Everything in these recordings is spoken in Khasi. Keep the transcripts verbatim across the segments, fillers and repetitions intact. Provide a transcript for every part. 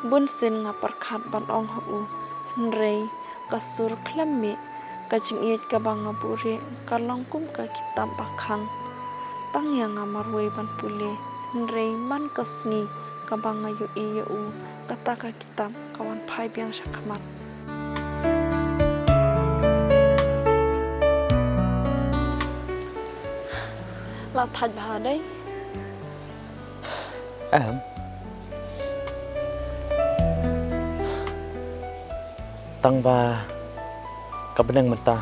Bun sien nga pyrkhat ban ong ha u, hynrei ka sur khlem mih. Ka jingïeit kaba nga buhrieh ka long kum ka kitab ba khang. Tang ïa nga marwei ban pule, hynrei man ka sngi kaba nga ïohi ïa u, kata ka kitab ka wan phai biang sha khmat. La thait bha dei. Em. Tang ba ka bneng mynta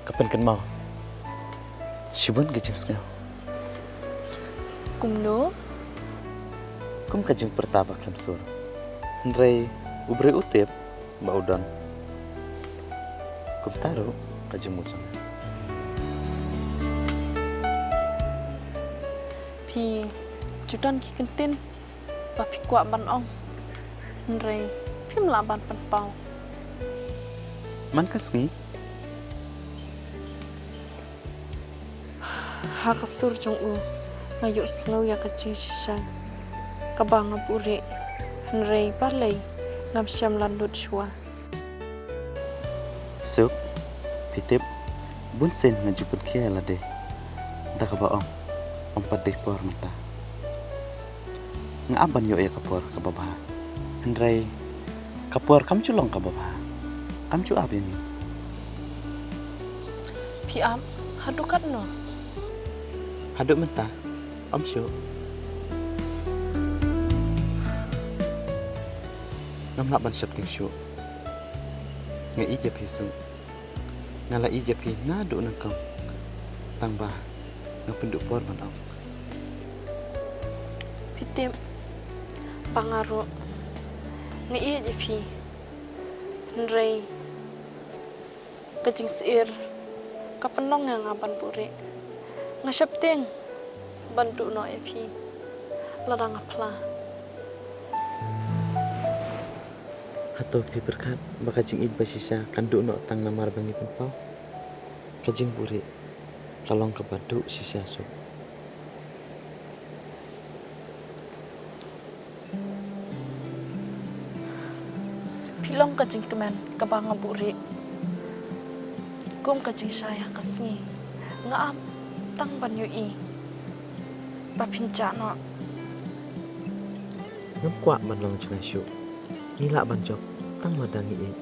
ka pynkynmaw shibun ka jingsngew. Kumno? Kum ka jingpyrta ba khlem sur. Hynrei u briew u tip ba u don. Kumta ruh ka jingmut jong nga. Phi ju don ki kyntien ba phi kwah ban ong, hynrei phim lah ban pynpaw. Man ka sngi, ha ka sur jong u, nga ïohsngew ïa ka jingshisha kaba nga buhrieh, hynrei balei ngam shym la nud shuwa. Suk, phi tip, bun sien nga ju pynkhia ïa lade da kaba ong, ym pat dei por mynta. Nga ap ban ïoh ïa ka por kaba bha. Hynrei ka por kam ju long kaba bha. Kam ju ap ïa ngi. Phi ap haduh katno? Haduh mynta, ym shuh. Ngam lah ban sheptieng shuh. Nga ïeit ïa phi Suk. Nga la ïeit ïa phi naduh nyngkong. Tang ba ngam pynduh por ban ong. Phi tip ba nga ruh nga ïeit ïa phi. Hynrei ka jingsyier ka pynlong ïa nga ban buhrieh. Nga sheptieng ban duh noh ïa phi lada nga phla. Hato phi pyrkhat ba ka jingïeit ba shisha kan duh noh tang namar ba ngi pynpaw? Ka jingbuhrieh ka long kaba duh shisha Suk. Phi long ka jingkmen kaba nga buhrieh. Kum ka jingshai ha ka sngi, nga ap tang ban ïohi ba phin jah noh. Ngam kwah ban long jngai shuh. Ngi lah ban jop tang lada ngi ïeit.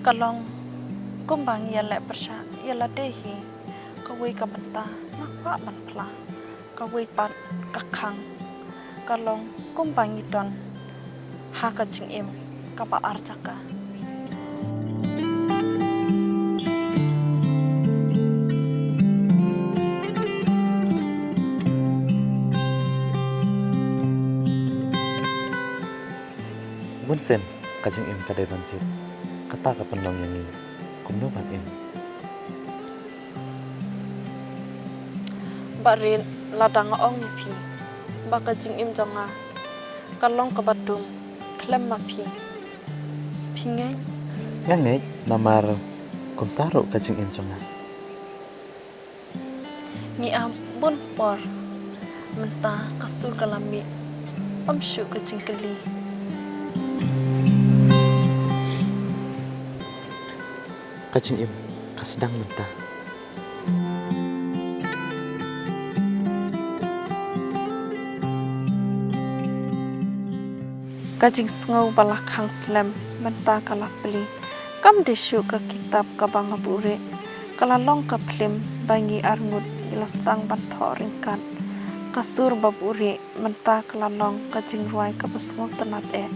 Ka long kumba ngi ïaleh pyrshah ïa lade hi. Kawei ka bynta nga kwah ban phla, kawei pat ka khang. Ka long kumba ngi don ha ka jingim kaba ar jaka. Bun sien ka jingim ka dei ban jied. Kata ka pynlong ïa ngi kumno ban im. Ba rit lada nga ong ïa phi ba ka jingim jong nga ka long kaba dum khlem ma phi. Phi ngeit? Nga ngeit namar kumta ruh ka jingim jong nga. Ngi ap bun por mynta ka sur ka la mih. Ym shuh ka jingkylli. Ka jingim ka sdang mynta. Ka jingsngew ba la khang slem mynta ka la plie. Kam dei shuh ka kitab kaba nga buhrieh. Ka la long ka phlim ba ngi arngut ngi la sdang ban thoh ryngkat. Ka sur ba buhrieh mynta ka la long ka jingrwai kaba sngewtynnat eh.